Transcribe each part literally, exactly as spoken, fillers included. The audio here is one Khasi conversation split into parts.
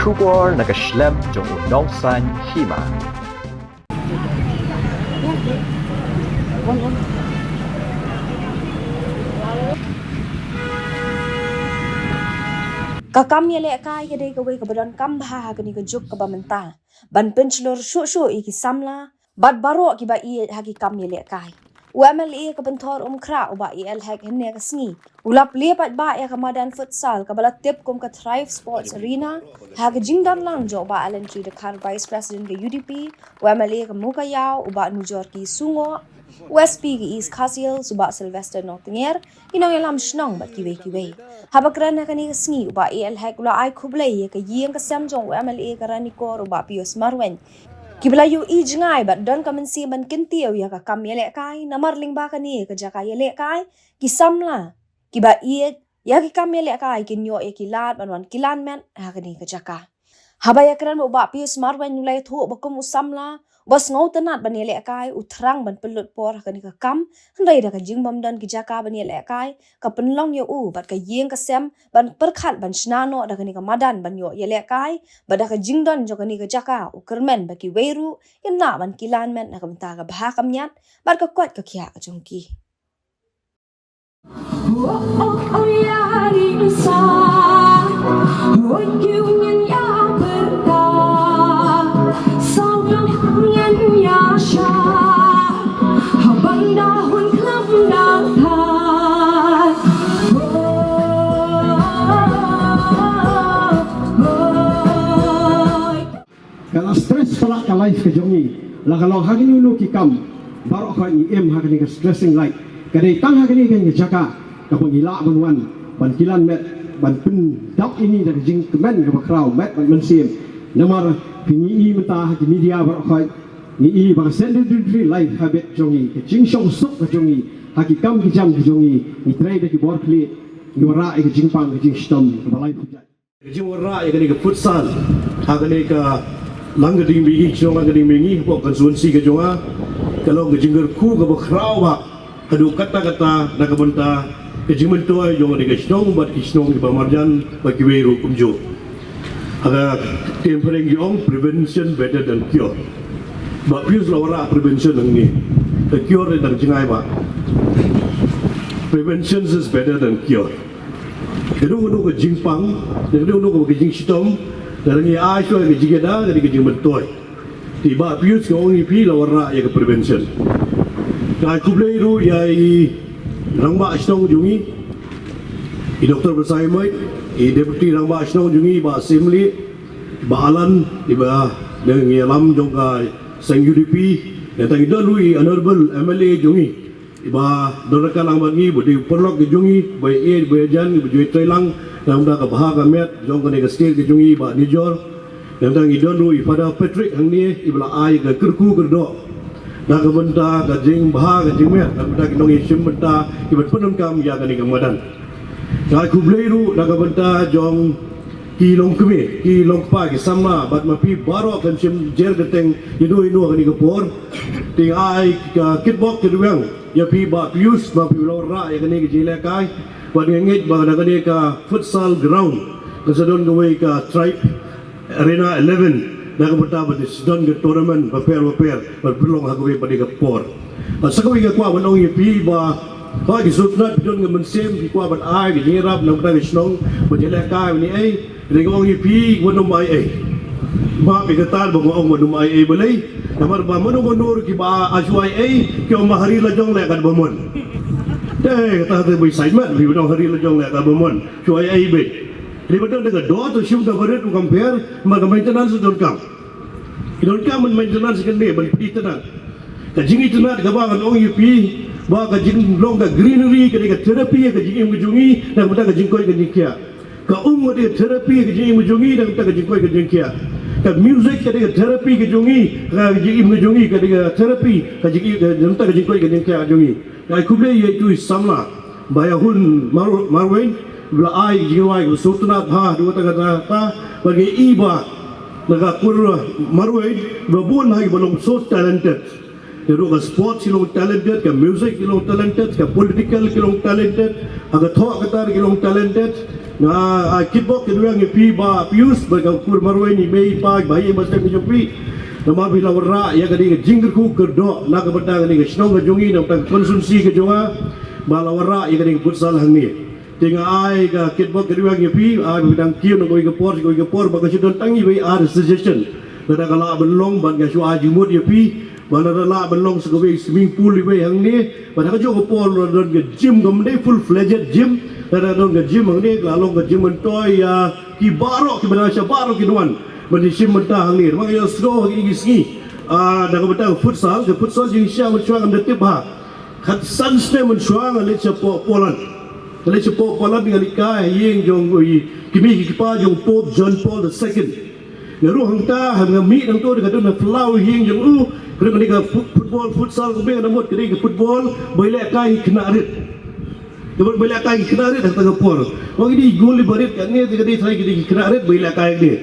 Khubor na ka shlem jong u nongsan hima. Ka kam ïalehkai ka dei kawei kaba donkam bha ha kane ka juk kaba mynta ban pynshlur shuh shuh ïa ki samla bad baroh kiba ïeit ha ki kam ïalehkai. U MLA ka Pynthorumkhrah u Bah A L Hek hynne ka sngi u la plie paidbah ïa ka madan futsal kaba la tip kum ka Thrive Sports Arena ha ka jingdon lang jong u Bah Alan T Dkhar, Vice President ka UDP, u MLA ka Mowkaiaw u Bah Nujorki Sungoh, u SP ka East Khasi Hills u Bah Sylvester Nongtnger, ki nongïalam shnong bad kiwei kiwei. Haba kren ha kane ka sngi u Bah A L Hek u la ai khublei ïa ka ïing ka sem jong u MLA ka Ranikor u Bah Pius Marwein, kiba la ïohi jngai bad don ka mynsiem ban kyntiew ïa ka kam ïalehkai, namar lyngba kane ka jaka ïalehkai ki samla kiba ïeit ïa ki kam ïalehkai kin ïoh ïa ki lad ban wan kilan met ha kane ka jaka. Haba ïakren bad u Bah Pius Marwein u la ïathuh ba kum u samla uba sngewtynnat ban ïalehkai u thrang ban pynlut por ha kane ka kam, hynrei da ka jingbym don ki jaka ban ïalehkai ka pynlong ïa u bad ka ïing ka sem ban pyrkhat ban shna noh da kane ka madan ban ïoh ïalehkai, bad da ka jingdon jong kane ka jaka u kyrmen ba kiwei ruh kin lah ban kilan met na ka bynta ka bha ka miat bad ka koit ka khiah ka jong ki. Ka la stress palat ka life ka jong ngi. La ka long ha kino kino ki kam baroh khoit ngi im ha kane ka stressing life. Ka dei tang ha kane ka jaka kaba ngi lah ban wan ban kilan met ban pyndap ïa ngi da ka jingkmen kaba khraw met bad mynsiem. Namar phi ngi i mynta ha ki media baroh khoit ngi i ba ka sedentary life habit jong ngi, ka jingshongsuk ka jong ngi ha ki kam ki jam ki jong ngi, ngi trei da ki bor khlieh, ngi wanrah ïa ka jingpang ka jingshitom kaba lai phew jait. Ka jingwanrah ïa kane ka futsal ha kane ka Langkadiang Mihngi, shnong Langkadiang Mihngi, hapoh constituency ka jong nga, ka long ka jingkyrkhu kaba khraw bha haduh katta katta na ka bynta ka jingmyntoi jong kane ka shnong bad ki shnong kiba marjan bad kiwei ruh kumjuh. Ha ka ktien phareng ki ong prevention better than cure. Bah Pius la wanrah prevention hangne. Ka cure dei tang jngai bah. Prevention is better than cure. Kano kano ka jingpang, kano kano ka jingshitom, lada ngi ai shuwa ka jingïada, ka dei ka jingmyntoi. Te Bah Pius nga ong ïa phi la wanrah ïa ka prevention. Nga ai khublei ruh ïa i rangbah shnong jong ngi, i Doctor Basaiawmoit, i Deputy Rangbah Shnong jong ngi Bah Syiemlieh, Bah Alan, iba dang ïalam jong ka seng UDP, nangta ngi don ruh i Honourable MLA jong ngi, iba don ryngkat lang bad ngi, ba dei u paralok ka jong ngi, ba ïeit ba ïajan, iba ju ïatrei lang na ka bynta ka bha ka miat jong kane ka state ka jong ngi, Bah Nijor. Nangta ngi don ruh i Father Patrick hangne, iba la ai ka kyrkhu kyrdoh na ka bynta ka jingbha ka jingmiat na ka bynta ki nongïashim bynta kiba pyndonkam ïa kane ka madan. Nga ai khublei ruh na ka bynta jong ki longkmie, ki longkpa, ki samla bad ma phi baroh, kan shim jer kyrteng ïa no ïa no ha kane ka por. Te nga ai ka kitbok kitrwiang ïa phi Bah Pius, ba phi la wanrah ïa kane ka jingïalehkai. Bad nga ngeit ba na kane ka futsal ground kan sa don kawei ka Thrive Arena eleven na ka bynta ban sa don ka tournament bapher bapher ban pynlong ha kawei pat ka por. Bad sa kawei nga kwah ban ong ïa phi ba, hooid, ki Sultanate phi don ka mynsiem, phi kwah ban ai ka jingïarap na ka bynta ka shnong ban ïalehkai ban ïa ei. Te nga ong ïa phi, wat nym ai ei. Map ïa kata ba nga ong wat nym ai ei balei. Namar ba mano mano ruh kiba ai shuwa ei, ki ong ba ha ri la jong leh katba mon. Te kata te ba i saimat, phi ba ong ha ri la jong leh katba mon. Shuwa ei beit. Te ba don da ka dor to shim da barit ruh kam pher, namar ka maintenance donkam. Ki donkam ban maintenance kane, ban pynïaid tnat. Ka jingitynnat kaba ngan ong ïa phi, ba ka jinglong ka greenery ka dei ka therapy ka jingim ka jong ngi, na ka bynta ka jingkoit ka jingkhiah. Ka um ka dei ka therapy ka jingim ka jong ngi, na ka bynta ka jingkoit ka jingkhiah. Ka music ka dei ka therapy ka jong ngi, ka jingim ka jong ngi, ka dei ka therapy ka jingim, ka, na ka bynta ka jingkoit ka jingkhiah ka jong ngi. Nga ai khublei ïa itu i samla, Bah Ïahun Mar-, Marwein, ba la ai ka jingrwai kaba sngewtynnat bha, haduh katta katta, bad nga i ba na ka kur Marwein, ba bun ha kiba long so talented. Naduh ka sports ki long talented, ka music ki long talented, ka political ki long talented, ha ka thoh ka tar ki long talented. Nga ai kitbok kitweng ïa phi Bah Pius bad ka kur marwei, i mei i pa, ba ïing ba sem ki jong phi. Namar phi la wanrah ïa ka dei ka jingkyrkhu kyrdoh na ka bynta ka dei ka shnong ka jong ngi, na ka bynta ka constituency ka jong nga, ba la wanrah ïa ka dei ka futsal hangne. Te nga ai ka kitbok kitweng ïa phi, ai ba dang kiew na kawei ka por sha kawei ka por, ba ka shu don tang iwei ar suggestion. Lada ka lah ban long, ban ka shu ai jingmut ïa phi, ban lada lah ban long sa kawei swimming pool iwei hangne, ban ha kajuh ka por lada don ka gym, kam dei full fledged gym, lada don ka gym hangne, ka la long ka gym myntoi ïa ki baroh kiba dang sha baroh ki nongwan ban ïashim bynta hangne. Namar nga ïohsngew ha kine ki sngi, ah, na ka bynta ka futsal, ka futsal jingshisha mynshuwa ngam da tip bha. Khatsan snem mynshuwa nga leit shapoh Poland. Nga leit shapoh Poland, nga leit kai ha ïing jong u, ki mei ki pa jong Pope John Paul the second. Nga rung hangta, ha nga mih nangto, da ka don ha phyllaw ïing jong u, ka don kane ka fut-, football, futsal, kumne nga mut ka dei ka football ba ïalehkai ki khynnah rit. Ka mut ba ïalehkai ki khynnah rit hangta ka por. Wan kine ki gol ba rit kane, te ka dei trai kine ki khynnah rit ba ïalehkai kine.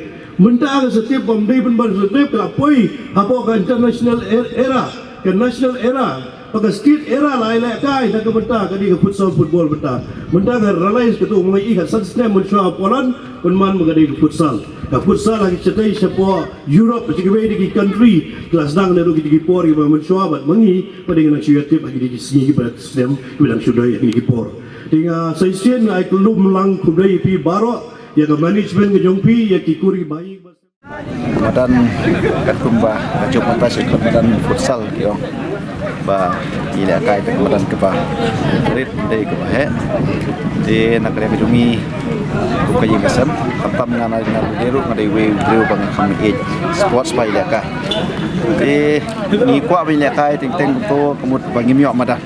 Mynta ka sa tip, bym dei pynban sa tip, ka la poi hapoh ka international er-, era, ka national era, bad ka state era la ïalehkai na ka bynta ka dei ka futsal football bynta. Mynta nga realize katto, nga ïohi khatsan snem mynshuwa ha Poland, pynban ba ka dei ka futsal. Ka futsal ha ki shatei shapoh Europe, ha kiwei de ki country, ki la sdang naduh kine ki por kiba mynshuwa, bad ma ngi pat de ngi nang shu ïatip ha kine ki sngi kiba snem kiba dang shu dei ha kine ki por. Te nga sa shisien nga ai khublei lang khublei ïa phi baroh, ïa ka management ka jong phi, ïa ki kur ki bahaïing. Madan katkum ba ka jop mynta sha ka madan futsal ki ong ba ngi lehkai te ka madan kaba rit, dei kaba heh. Te na ka liang ka jong ngi kum ka ïing ka sem, khamtam nga na, na ruh nga dei uwei u briew ba nga kham ïeit sports ba ïalehkai. Te ngi kwah ba ïalehkai teng teng kumto, ka mut ba ngim ïoh madan.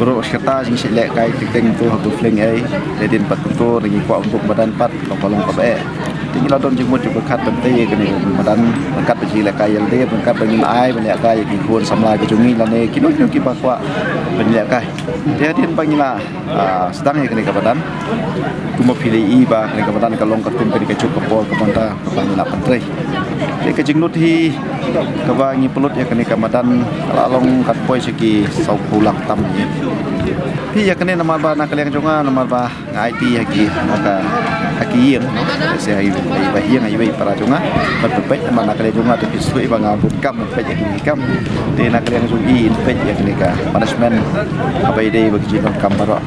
Baroh shi katta jingshah lehkai teng teng to ha ka pyrthei ei. Te hadien pat kumto ngi kwah ban buh madan pat, long ba long kaba eh. Te ngi la don jingmut jingpyrkhat ban tei ïa kane ka madan, ryngkat bad jingïalehkai ïalade, ryngkat bad ngin ai ban ïalehkai ïa ki khun samla ki jong ngi lane kino kino kiba kwah ban ïalehkai. Te hadien ba ngi la, ah, sdang ïa kane ka madan, kumba phi la ïohi ba kane ka madan ka long katkum kane ka juk ka por ka bynta kaba ngi la pyntrei. Te ka jinglut hi kaba ngi pynlut ïa kane ka madan ka la long kat poi sha ki saw phew lak tam hi. Te ïa kane namar ba na ka liang jong nga, namar ba nga aiti ha ki, ha ka, ha ki ïing, sha i, i ba ïing, i ba i para jong nga ban pynpeit, namar na ka liang jong nga te phi sngewthuh ba nga bun kam pynpeit ïa kine ki kam. Te na ka liang jong i, in pynpeit ïa kane ka management kaba ïadei bad ki jingdonkam baroh.